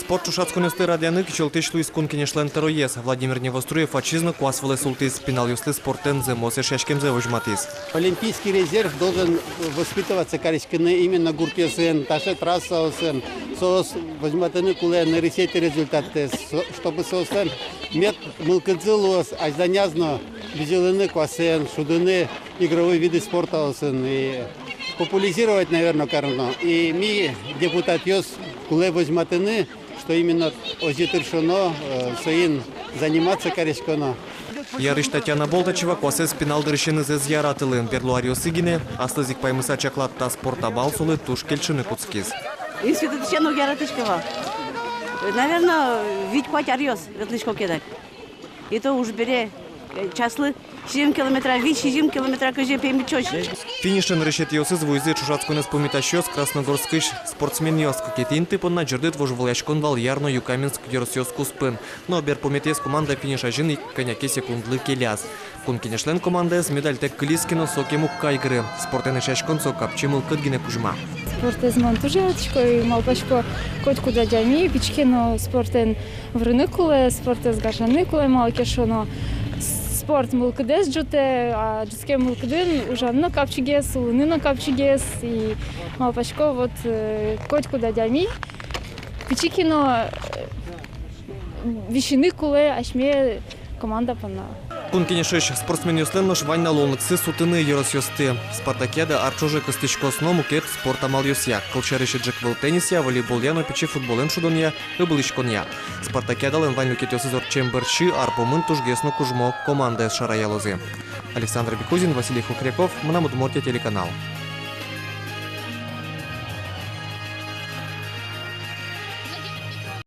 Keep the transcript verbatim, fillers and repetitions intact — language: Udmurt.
Спорт ӵошатсконъёсты радъяны кичӧлтӥсь луиз Кун Кенешлэн тӧроез. Владимир Невоструев ачиз но куас вылэ султӥз, пиналъёслы спортэн зэмос эшъяськемзэ возьматӥз. Олимпийский резерв должен воспитываться, кариськыны именно гуртъёсын, таӵе трассаосын. Соос возьматыны кулэ нырысетӥ результаттэс, со-, чтобы соослэн мед мылкыдзы луоз азьланяз но визьылыны куасэн, шудыны игровой виды спортаосын и популяризировать, наверно, кароно. И ми, депутатъёс, кулэ возьматыны, что именно озьы тыршоно, э, соин заниматься кариськоно. Ярысь Татьяна Болтачева куасэз пинал дырысеныз ӧз яратылы. Берло аръёсы гинэ, аслыз ик паймыса чаклад та спорт амал солы туж кельшыны кутскиз. Институтысен уг яратӥськы вал. Наверно, вить-куать аръёс ветлӥсько ке дак. И то уж бере, э, часлы сизьым километра вить, сизьым километра кызьы, пеймыт ӵош. Финише нырысетӥосыз вуизы ӵошатсконэз пумитасьёс, Красногорскысь спортсменъёс. Кыкетӥ инты понна ӟырдыт вожвылъяськон вал Яр но Юкаменск ёросъёс куспын. Но берпуметӥез команда финиш азьын ик кӧня ке секундлы келяз. Кун Кенешлэн командаез медальтэк кылиз ке но, сокем уг кайгыры. Спортэн эшъяськон со капчи мылкыд гинэ кузьма. Спортэз мон туж яратӥсько и малпасько, котькуд адями пичи ке но спортэн вырыны кулэ, спортэз гажаны кулэ, малы ке шуоно спорт мылкыдэз ӝутэ, а ӝутскем мылкыдын ужаны но капчигес, улыны но капчигес, и малпасько, вот, э, котькуд адями пичи ке но, э, висьыны кулэ асьме команда понна. Кун Кенешысь спортсменъёслэн нош вань на луонлыксы сутыны ёросъёсты. Спартакиада ар ӵоже кыстӥськоз но мукет спорт амалъёсъя. Кылсярысь, ӝӧк выл теннисъя, волейболъя но пичи футболэн шудонъя, ыбылӥськонъя. Спартакиадалэн вань люкетъёсыз ортчем бӧрсьы ар пумын тужгес но кужмо командаез шараялозы. Александр Бекузин, Василий Хохряков, «Мынам Удмуртие» телеканал.